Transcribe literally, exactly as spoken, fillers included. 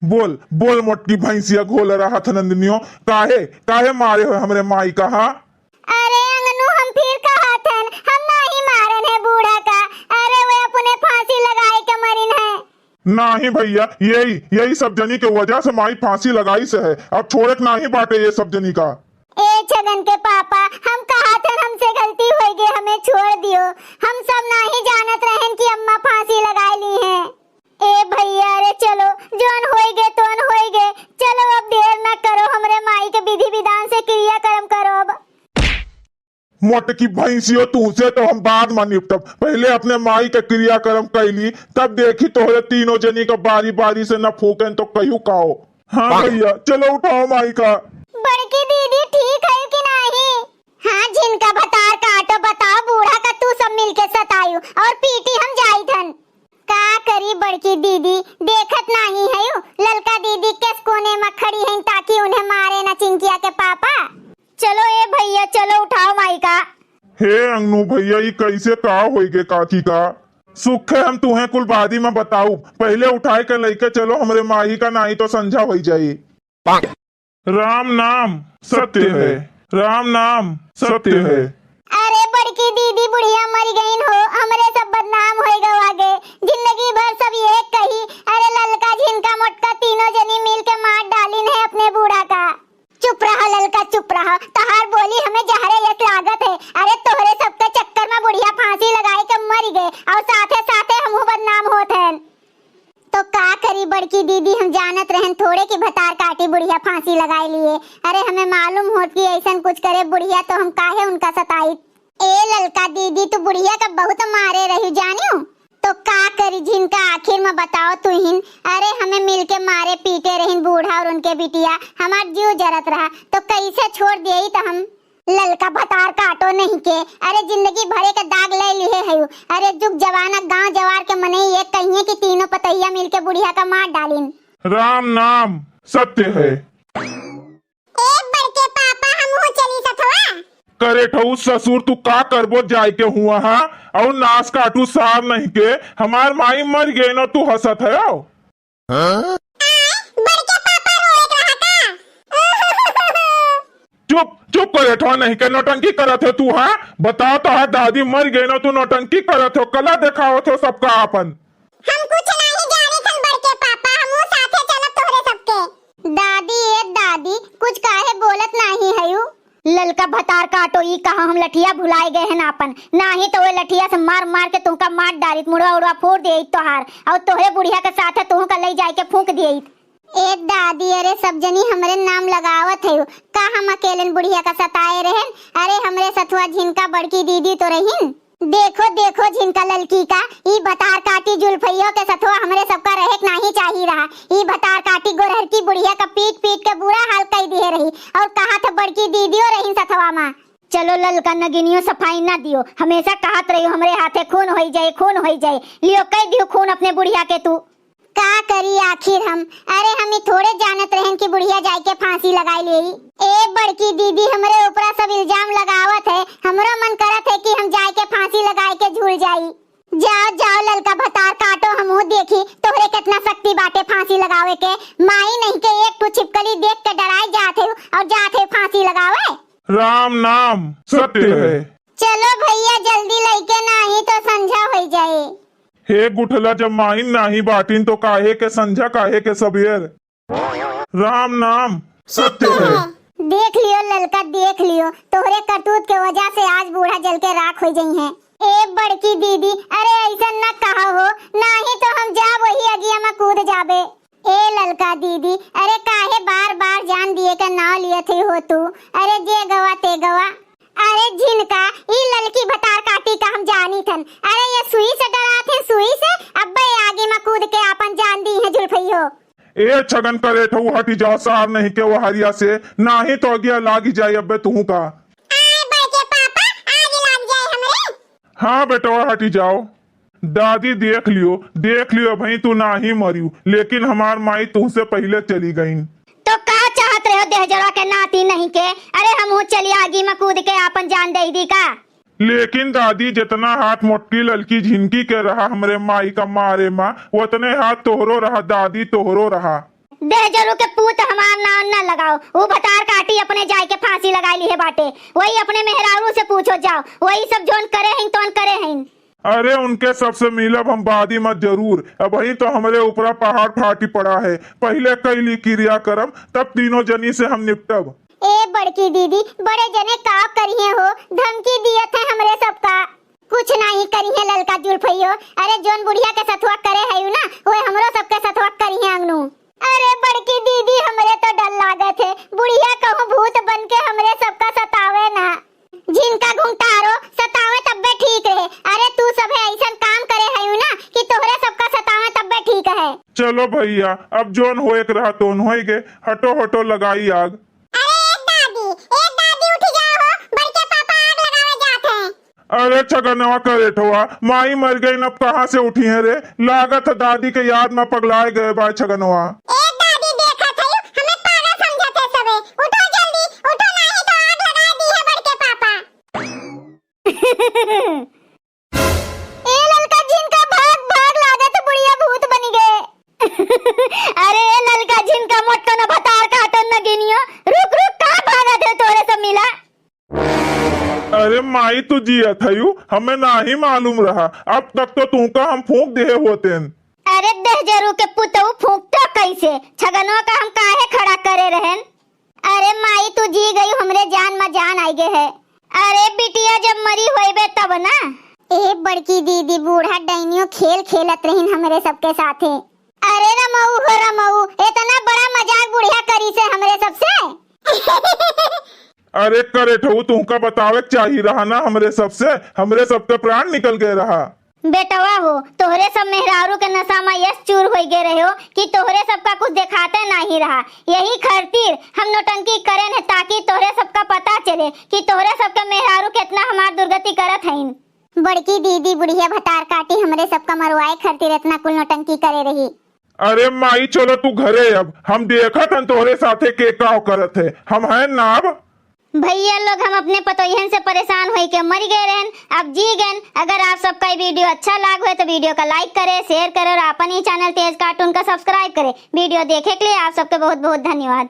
बोल, बोल मोटकी भैंसिया घोल रहा था नंदनियो, काहे, काहे मारे हो हमरे माई का, हाँ? अरे अंगनू, हम फिर कहा थन, हम नाही मारन है बूढ़ा का। अरे वे अपने फांसी लगाए के मरिन है। नाही भैया, यही, यही सब जनी के वजह से माई फांसी लगाई से है। अब छोड़े के नाही बाटे ये सब जनी का। ए छगन के पापा, हम कहा थन हमसे गलती होई गई, हमें छोड़ दियो। हम सब नाही जानत रहन कि अम्मा फांसी लगाए ली हैं। ए भैया, अरे चलो, जौन होई गे, तौन होई गे। चलो, अब देर न करो, हमरे माई के विधि विधान से क्रियाकर्म करो अब। मोटकी भैंसियो, तुहसे तो हम बाद में निपटब, पहले अपने माई के क्रियाकर्म कैली, तब देखी तोहरे तीनों जनी का बारी बारी से न फूकेन तो कहू काओ। हाँ भैया, चलो उठाओ माई का। बड़की दीदी ठीक है कि नाही? हाँ, झिनका भतार काटो, बताओ बूढ़ा का तू सब मिलके सतायु और पीटी हम जाई थन। का करी बड़की दीदी, देखत नाही हयू, ललका दीदी केस कोने में खड़ी हैं ताकि उन्हें मारे ना चिंकिया के पापा। चलो ए भैया, चलो उठाओ माई का। हे अंगनू भैया, ई कैसे का होई गे काकी का? सुखे हम तुहें कुल बादी में बताऊ, पहले उठाए के लइके चलो हमरे माई का, नाही तो संझा होई जाई। राम नाम सत्य है, राम नाम सत्य है। अरे बड़की दीदी, बुढ़िया मर गईन हो, हमरे सब बदनाम होई गवा गे। जिंदगी भर सब ये कही, अरे ललका झिनका मोटका तीनों जनी मिल के मार डालिन है अपने बूढ़ा का। चुप रहा ललका, चुप रहा, तहार बोली हमें जहरे यस लागत है। अरे तोहरे सबके चक्कर में बुढ़िया फांसी लगाए के मर गए और साथे साथे हमहू बदनाम होत हैं। तो का करी बड़की दीदी, हम जानत रहन थोड़े कि भतार काटी बुढ़िया फांसी लगाए लिए। अरे हमें मालूम होत कि ऐसन कुछ करे बुढ़िया तो हम काहे उनका सताइत। ए ललका दीदी, तू बुढ़िया का बहुत मारे रही जानियो। तो का करी झिनका, आखिर में बताओ तू हिन। अरे हमें मिलके मारे पीटे रहिन बूढ़ा और उनके बिटिया, हमार जीव जरत रहा, तो कैसे छोड़ दिए तो हम। ललका भतार काटो नहीं के, अरे जिंदगी भरे के दाग ले लिहे हयू। अरे जुग जमाना गांव जवार के मनई ये कहिए कि तीनों पतहिया मिलके बुढ़िया का मार डालिन। राम नाम सत्य है। ए बड़के पापा, हमहू चली सथवा। करे ठऊ ससुर, तू का करबो जाए के हुआ हा? और नास काटू सार नहीं के, हमार माई मर गए न तू हंसत है। हाँ? आय, बड़के पापा रोए के रहा का? चुप, चुप करे ठो नहीं के नौटंकी करत हो तू, हाँ? बताओ तो, हाँ, दादी मर गई ना, तू नौटंकी करत हो, कला देखावत हो सबका आपन। हम कुछ नहीं जाने थन बड़के पापा, हमहू साथे चलब तोहरे सबके। दादी, ए दादी, कुछ काहे बोलत नाही हयू? ललका भतार काटो, ई कहा हम लठिया भुलाए गए हैं आपन, नाही तो वो लठिया से मार मार के तुमका मार डारित, मुड़वा उड़वा फोड़ देइत तोहार, और तोहरे बुढ़िया के साथे तुहू का ले जाए के फूंक देइत। ए दादी, अरे सब जनी हमरे नाम लगावत है, का हम अकेलन बुढ़िया का सताए रहन? अरे हमरे सथुआ झिनका बड़की दीदी तो रहिन। देखो, देखो झिनका ललकी का, ई भतार काटी जुल्फइयो के सथवा हमरे सबका रहे के नाही चाही रहा। ई भतार काटी गोरहर की बुढ़िया का पीट पीट के बुरा हाल कई दिहे रही, और कहा था बड़की दीदियो रही सथवा मा। चलो ललका नगिनियो सफाई ना दियो, हमेशा कहत रहियो हमरे हाथे खून होई जाए, खून होई जाए। लियो कई दियो खून अपने बुढ़िया के तू। का करी आखिर हम? अरे हम ई थोड़े जानत रहन कि बुढ़िया जाए के फांसी लगाई लेई। ए बड़की दीदी, हमरे ऊपरा सब इल्जाम लगावत है, हमरो मन करत है कि हम जाए के फांसी लगाए के झूल जाई। जाओ जाओ ललका भतार काटो, हमहू देखी तोहरे कितना शक्ति बाटे फांसी लगावे के। माई नहीं के एक ठो छिपकली देख के डराई जात है और जात है फांसी लगावे। राम नाम सत्य है। चलो भैया जल्दी लइके नाही तो संझा होई जाए। हे गुठला, जब माइन नाही बाटिन तो काहे के संझा, काहे के सबेर। राम नाम सत्य है। देख लियो ललका, देख लियो, तोहरे करतूत के वजह से आज बूढ़ा जल के राख हो जइहैं। ए बड़की दीदी, अरे ऐसन न कहा हो, नाही तो हम जाब वही अगिया में कूद जाबे। ए ललका दीदी, अरे काहे बार बार जान दिए के नाव लियत ही हो तू? अरे जे गवा ते गवा। अरे झिनका, ई ललकी भतार काटी का हम जानी थन। अरे ये सुई से डरात है, सुई से। अब्बे आगी में कूद के आपन जान दी है झुलफई हो। ए छगन करे ठऊ, हटी जाओ सार नहीं के वहरिया से, नाही तो अगिया लागी जाए अब्बे तुहू का। आए बड़के पापा, आगे लाग जाए हमरे। हाँ बेटवा, हटी जाओ। दादी देख लियो, देख लियो भाई, तू नाही मरियो, लेकिन हमार माई तुहसे पहिले चली गईन। तो का चाहत रहे हो देहजरा के नाती नहीं के? अरे हमहू चली आगी में कूद के आपन जान दे दी का? लेकिन दादी, जितना हाथ मोटकी ललकी झिनकी के रहा हमरे माई का मारे मा, उतने हाथ तोहरो रहा दादी, तोहरो रहा। देहजरू के पूत हमार नाम न लगाओ, ऊ भतार काटी अपने जाए के फांसी लगाई लिहे बाटे। वही अपने मेहरारू से पूछो जाओ, वही सब जौन करे हईन तौन करे हईन। अरे उनके सबसे मिलब हम बादी मा जरूर, अबहीं तो हमरे ऊपरा पहाड़ फाटी पड़ा है। पहिले कइली किरिया करम, तब तीनों जनी से हम निपटब। ए बड़की दीदी, बड़े जने का करिहे हो, धमकी दियत है हमरे सबका। कुछ नाहीं करिहे ललका जुल्फइयो। अरे जौन बुढ़िया के सथवा करे हयू ना, वह हमरो सबके सथवा करिहे अंगनू। अरे बड़की दीदी, हमरे तो डर लागत है, बुढ़िया कहूँ भूत बन के हमरे सबका सतावे ना। जिनका घुंघटारो सतावे तब्बे ठीक रहे। अरे तू सभे ऐसन काम करे हयू ना कि तोहरे सबका सतावे तब्बे ठीक है। चलो भइया, अब जौन होए के रहा तौन होए गे, हटो हटो लगाई आग। अरे ए दादी, ए दादी उठ जाओ हो, बड़के पापा आग लगावे जात हैं। अरे छगनवा करेठवा, माई मर गई न, अब कहाँ से उठी है रे? लागत है दादी के याद में पगलाए गए बा छगनवा। ए दादी देखत है, हमें पागल समझत है सबे। उठो जल्दी, उठो नाहीं तो आग लगा दी है बड़के पापा। ए ललका झिनका भाग, भाग लागत बुढ़िया भूत बनी गए। अरे ए ललका झिनका मोटको न भतार काटो न गिनियो। रुक रुक, का भागत है तोरे सब मिला? अरे माई तू जियत हयू, हमें नाहीं मालूम रहा। अब तक तो तुमका हम फूंक देहे होतेन। अरे देहजरू के पुतऊ फूंकतो कैसे? छगनवा का हम काहे खड़ा करे रहेन? अरे माई तू जी गयू, हमरे जान मा जान आई गे है। अरे बिटिया जब मरी होइबे तब ना। ए बड़की दीदी, बूढ़ा डैनियो खेल खेलत रहिन हमरे सबके साथे। अरे रमऊ हो रमऊ, इतना बड़ा मजाक बुढ़िया करी से हमरे सबसे। अरे करेठऊ, तुमका बतावे के चाही रहा ना हमरे सबसे, हमरे सबके प्राण निकल गए रहा। बेटवा हो, तोहरे सब मेहरारू के नशा मा यस चूर होई गए रहे हो कि तोहरे सबका कुछ देखाते नाहीं रहा। यही खातिर हम नौटंकी करेन है ताकि तोहरे सबका पता चले कि तोहरे सबके मेहरारू कितना हमार दुर्गति करत हईन। बड़की दीदी बुढ़िया भतार काटी हमरे सबका मरवाए खातिर इतना कुल नौटंकी करे रही। अरे माई, चलो तू घरे अब, हम देखत हन तोहरे साथे के का करत है, हम हैं ना अब। भइया लोग, हम अपने पतोहियन से परेशान होई के मर गए रहन, अब जी गए। अगर आप सबका ये video अच्छा लाग होए तो video का like करे, share करे और अपन ही channel तेज cartoon का subscribe करे। Video देखे के लिए आप सबके बहुत बहुत धन्यवाद।